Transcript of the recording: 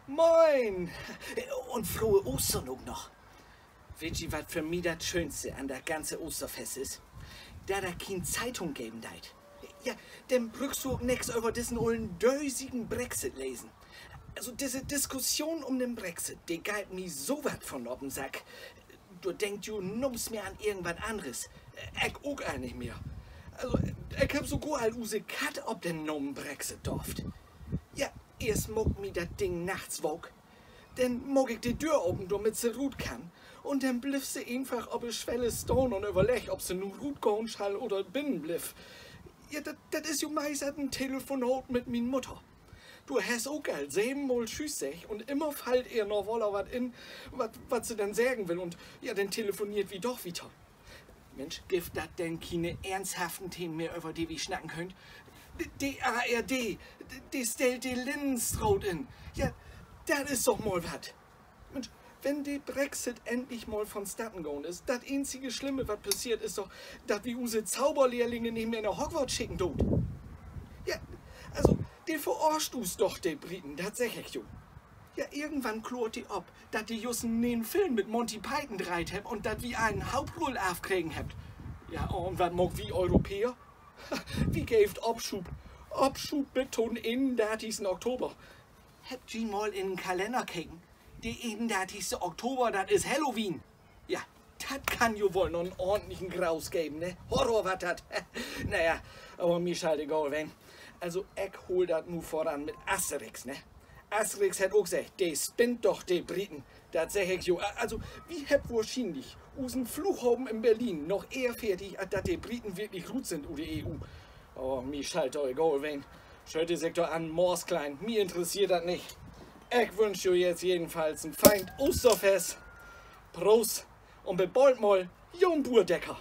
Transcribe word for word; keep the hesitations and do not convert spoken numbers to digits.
Moin! Un frohe Oostern ok noch. Weet ji, wat för mi dat Schöönste an dat ganze Oosterfest is? Dat dat kien Zeitung geven deit. Ja, denn bruukst du ok nix över dissen ollen dösigen Brexit lesen. Also, disse Diskussion üm den Brexit, de geiht mi so wat von op den Sack. Dor denkt jo nüms mehr an irgendwat anners. Ik ok al nich mehr. Also, ik heff sogor al use Katt op den Namen Brexit dööft. Ja, eerst maakt mi dat Ding nachts waak. Denn maak ik de Döör open, dormit se rut kann. Un denn blifft se eenfach op de Swelle stahn un överleggt, of se nu rutgahn schall oder binnen blifft. Ja, dat, dat is jo meist as en Telefonat mit mien Mudder. Du hest ok al sevenmal Tschüüs seggt un immer fallt ehr noch woller wat in, wat, wat se denn seggen will. Un ja, denn telefoneert wi doch wieter. Minsch, gifft dat denn kiene eernsthaften Themen mehr, över de wi snacken köönt? De, de A R D, de, de stellt de Lindenstraat in. Ja, dat is doch mal wat. Minsch, wenn de Brexit endlich mal vonstatten gahn is, dat eenzige Slimme, wat passeert, is doch, dat wi use Zauberlehrlinge nich mehr na Hogwarts schicken doot. Ja, also, de veraarscht us doch, de Briten, dat segg ik jo. Ja, irgendwann kloort de op, dat de jüst en ne'en Film mit Monty Python dreiht hebbt un dat wi en Hauptrull afkregen hebbt. Ja, un wat maakt wi Europäer? Wi geevt Opschuuv. Opschuuv bit to'n eenundartigsten Oktober. Hebbt ji mal in en Kalenner keken? De eenundartigste Oktober, dat is Halloween. Ja, dat kann jo woll noch en ordentlichen Graus geven, ne? Horror warrt dat. Na ja, aver mi schall dat egal ween. Also, ik hool dat nu vöran mit Asterix, ne? Asterix hett ok seggt, de spinnt doch, de Briten. Dat segg ik jo. A-, also, wi hebbt wohrschienlich usen Flughaven in Berlin noch ehr fertig, as dat de Briten wirklich rut sünd ut de E U. Oh, mi schall dat doch egal ween. Schöölt de sik doch an Moors kleien. Mi interesseert dat nich. Ik wünsch jo jetzt jedenfalls en fein Oosterfest. Proost un bit bold mal, jon Buur Decker.